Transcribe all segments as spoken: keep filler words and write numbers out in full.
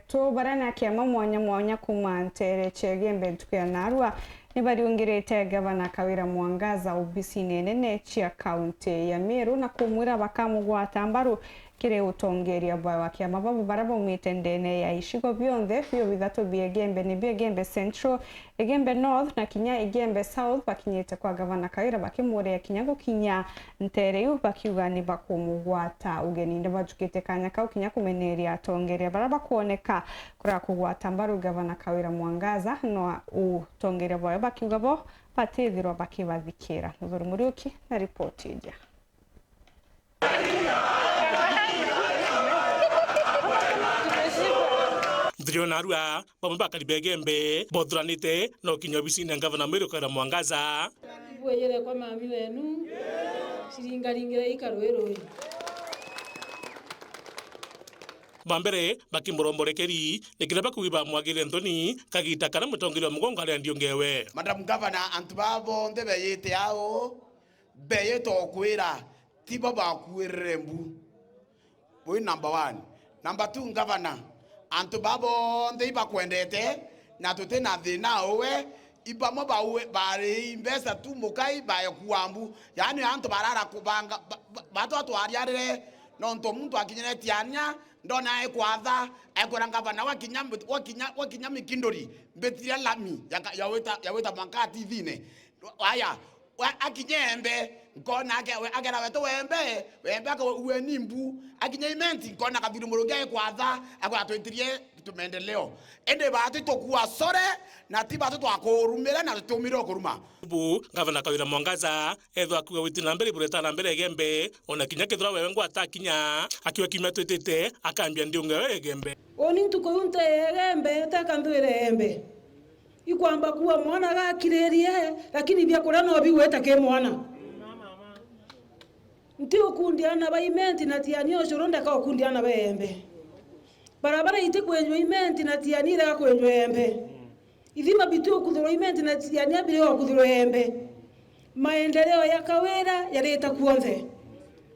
Antu baria na kiama mwanya mwanya kuuma nteere cia Igembe ntuku ya naarua ni bariungirite Gavana Kawira Mwangaza obisine nene cia kaunti ya Meru na kumwira bakamugwata mbaru kiri utongeria bwawe wa kiama. Babo baria baumite ndene ya icigo bionthe bio bithatu bia Igembe nibio Igembe Central, Igembe North na kinya Igembe South bakinyite kwa Gavana Kawira bakimuria kinya gukinya nteere iu bakiuga ni bakumugwata ugeni. Ni bajukite kanya kau kinya kumeneria atongeria baria bakwoneka kuria kugwata mbaru Gavana Kawira Mwangaza, no utongeria bwawe bakiuga bo batithirwa bakibathikira. Muthuri Muriuki na ripoti ija. Nthiriro narua, bamwe bakari ba Igembe bothuranite na ukinya obisine ya Ngavana Mwiru Kawira Mwangaza. Bweyere kwa mami wenu, ciringaringire ikarwirwi. Ba mbere bakimuromborekeri, nikenda bakugi bamwagire nthoni, kagita karia mutongeria wa mugongo aria ndiungewe. Madam Governor, antu baa bonthe beyite ao, beyite o kwira, ti bo bakuirire mbu. Bui number one. Number two, Governor, antu baa bonthe ibakwendete, na tuti na thina uwe, ibamwe baue, bari mbeca tu mukai baekua mbu. Yaani antu barara kubanga, ba-, ba-, batwa twariarire, nontu muntu akinyire Tiania, ndona aikwatha, aikwira Ngavana, wakinya, wakinya, wakinya Mikinduri, mbitire lami ya ka-, ya wita, ya wita mwanka atithine. Aya, we akinya Embe, nkona ake-, we akera wetu wembe, wembe aka ueni mbu, akinya Imenti, nkona Kathuri Murungi aikwatha, akwira twitirie tumaendeleo. Indi batu tukua sore, na ti batu twakurumire na tutiumire ukuruma. Bu, Gavana Kawira Mwangaza, ethwa akuga witi na mbere ibureta na mbere Igembe, ona kinya kethira wewe ngwata akinya, akiuga kiumia twitite, akambia ndiungewe Igembe. Uni ntuku iu nte Igembe, teka nthwire Igembe. Ikwamba kuua mwana gakiririe, lakini biakuria no bigwita ki mwana. Nti ukundi ana ba Imenti na Tiania ucuru ndeka ukundi ana ba Igembe. Barabara iti kwenjwa Imenti na Tiania irega kwenjwa Igembe. Ithima biti ukuthurwa Imenti na Tiania biri ukuthurwa Igembe. Maendeleo ya Kawira yarita kuonthe.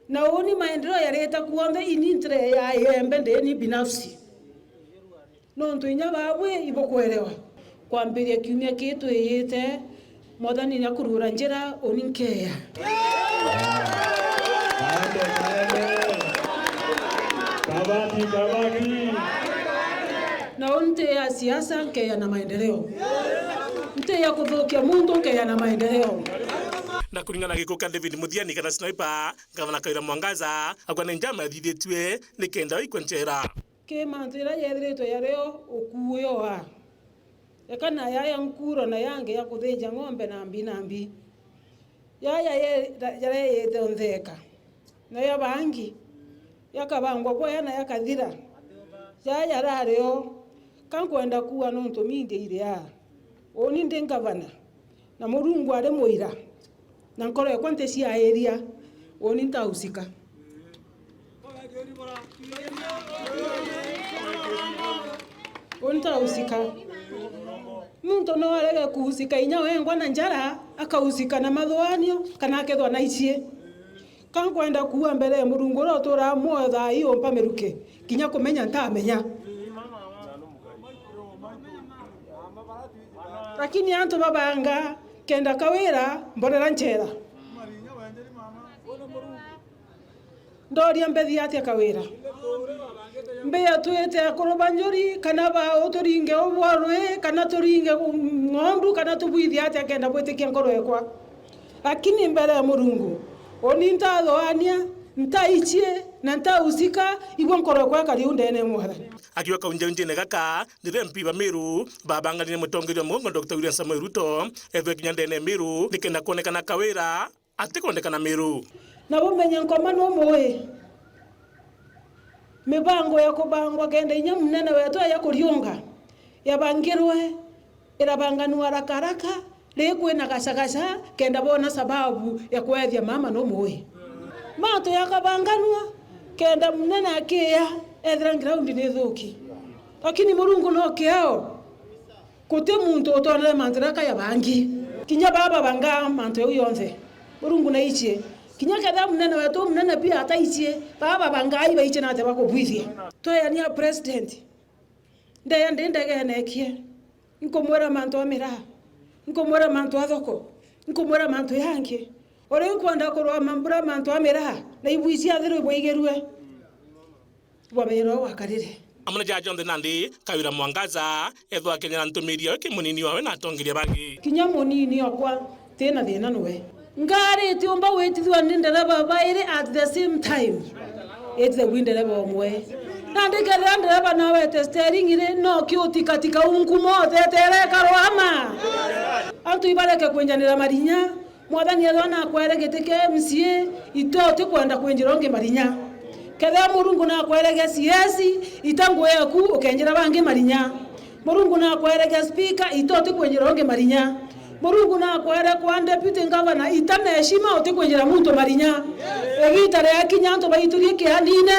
Na uni maendeleo yarita kuonthe ini ntere ya Igembe ndeni binafsi. Nontu inya baabwi ibukwerewa. Kwambiria kiumia kii twiyite, Mwathani ni akurura njira, uni nkeya. Ande maene. Kabati, kabati. Na uni nti ya siasa, nkeya na maendeleo. Nti ya kuthukia muntu, nkeya na maendeleo. Na kuringana na gikuo kia David Muthiani kana Sniper, Gavana Kawira Mwangaza, auga ni njama ithithitue nikenda aikwe njera. Ki mantu iria yethiritwe yario ukuuyo wa. Eka na yaya nkuro na yangi ya kuthinja ng'ombe na mbi na mbi. Yaya ye-, yareyite ntheka. Na ya bangi, yakabangwa bwaya na yakathira. Yaya yarario, ka nkwenda kuua nontu mingi iria. Uni ndi ngavana, na Murungu ari muira. Na nkoro yakwa nticiairia, uni ntausika. Uni ntausika. Muntu no arege kuusika inya wengwa na njara, akausika na mathuanio, kana akethwa na icie. Ka nkwenda kuua mbere ya Murungu uria uturaa muoyo thaa ii umpa miruki, kinya kumenya ntamenya. Lakini antu babanga kenda Kawira mborera nchera. Ndoria mbethi atia Kawira? Mbia twite akuru ba njuri, kana ba uturinge ubwa rwi, kana turinge ng'ondu, kana tubwithie atia kenda bwitikia nkoro ekwa? Lakini mbere ya Murungu, uni ntathuania, ntaicie, na ntausika, igwe nkoro ekwa ekari u ndene ya Mwathani. Akiuga kaunti ya Ujene gaka, riria M P ba Meru babanganire mutongeria wa mugongo Doctor William Samoei Ruto, ethwe kinya ndene ya Meru, nikenda kwonekana Kawira atikwendekana Meru. Na bumenye Nkoma numui. Mibango ya kubangwa kenda inya munene wetu aja kuriunga, yabangirwe, irabanganua haraka haraka, ri kwina gacagaca, kenda bona sababu ya kwethia mama numui. Mantu yakabanganua, kenda munene akiya, ethira ground ni thuki. Lakini Murungu no kiao. Guti muntu utwarire mantu jaria kaya bangi. Kinya baba bangaa mantu jau jonthe. Murungu naichie. Kinya kethira munene wetu umunene pia ataichie, baba bangaa ibaichie nate bakubwithia. Tweyania president. Ndeya ndi ndegene ekie. Nkumwira mantu a miraa. Nkumwira mantu a thoko. Nkumwira mantu yangi. Uri nkwenda kurwa mambura mantu a miraa, na ibui cia thiru ibwaigirue. Bwa wira uu wakarire. Amwe na jaja jonthe nandi, Kawira Mwangaza, ethwa akenyera ntumiri yawe ki munini wawe na atongeria bangi. Kinya munini okwa, tina thina nwe. Ngari itiumba gwitithua ni ndereba bairi at the same time. Itithagua i ndereba umwe. Nandi kethira ndereba nawete steering ri, no kiutikatika unkumo utetere karuama. Antu ibareke kwenjanira marinya. Mwathani ethwa nakwere giti kia M C A, ito utikwenda kwinjira ungi marinya. Kethira Murungu nakwere gia C S, ita ngui eku ukenjira bangi marinya. Murungu nakwere gia speaker, ito utikwenjira ungi marinya. Murungu nakwere kwa deputy governor, ita na heshima utikwenjira muntu marinya. Igita riakinya antu baiturie kianine,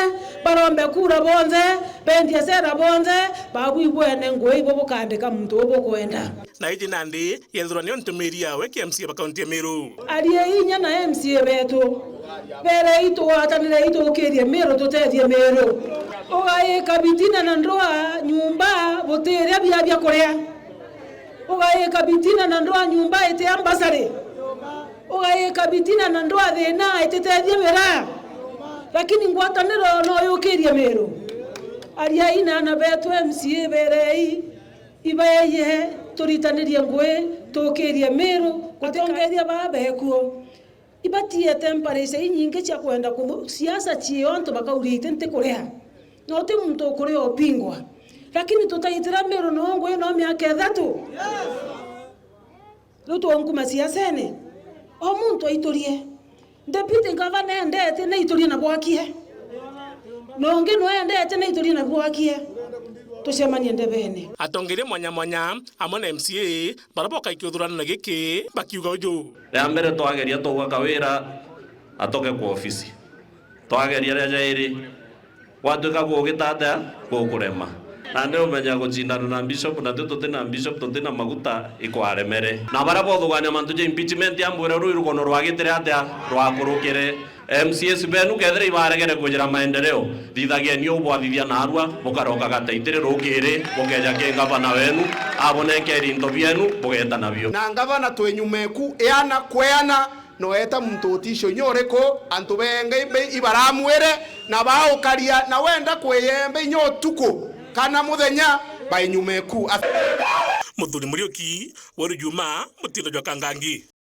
barombe kura bonthe, bendie sera bonthe, babu ibwene ngui ibo bukandika muntu ubukwenda. Na iji nandi yethirwa niyo ntumiri yawe ki M C A ba kaunti ya Meru. Ariei inya na M C A betu, berei tugwatanirei tukirie Meru, tutethie Meru. Ugaika bitina na ndwaa nyumba butiria bia bia kuria. Ugaika bitina na ndwaa nyumba itia mbasari. Ugaika bitina na ndwaa thina ititethie miraa. Lakini ngwataniro no yukirie Meru. Ariai na ana betu M C A berei. Ibaeye turitanirie ngui, tukirie Meru, atongeria baa bekuo. Ibatie temperature inyingi cia kwenda kuthu-, siasa cio antu bakauria iti ntikuria. Na uti muntu ukuria upingwa. Lakini tutaitira Meru no ngui no miaka ithatu. Riu twankuma siasene. O muntu aiturie. Deputy Governor endete na iturie na bwakie. Na ungi no endete na iturie na bwakie. Tucemanie ndebene. Atongeria mwanya mwanya amwe na M C A baria bokaikia uthurano giki bakiuga uju. Ria mbere twageria twauga Kawira atoke kwa ofisi. Twageria ria jairi. Gwatuika gugita atia? Gukurema. Nandi umenya gucindana na bishop, na twi tuti na bishop, tuti na maguta, ikwaremere. Na baria bothugania mantu ja impeachment, ambwire rui rugono rwa gitire atia? Rwakurukire. M C As benu kethira ibaregere kujira maendeleo, thithagieni uu bwathithia narua, bukaroka gataitiri rukiri, bukeja ki ngavana wenu, abonekeri into bienu, bugeta nabio. Na ngavana twi nyuma eku, eana kweana. Noeta muntu uticio inya uriku, antu bengi mbe ibaramwire, na baukaria, na wenda kwiyembe inya utuku kana muthenya, bai nyuma eku. As- Muthuri Muriuki, Weru Juma, Mutindo jwa Kangangi.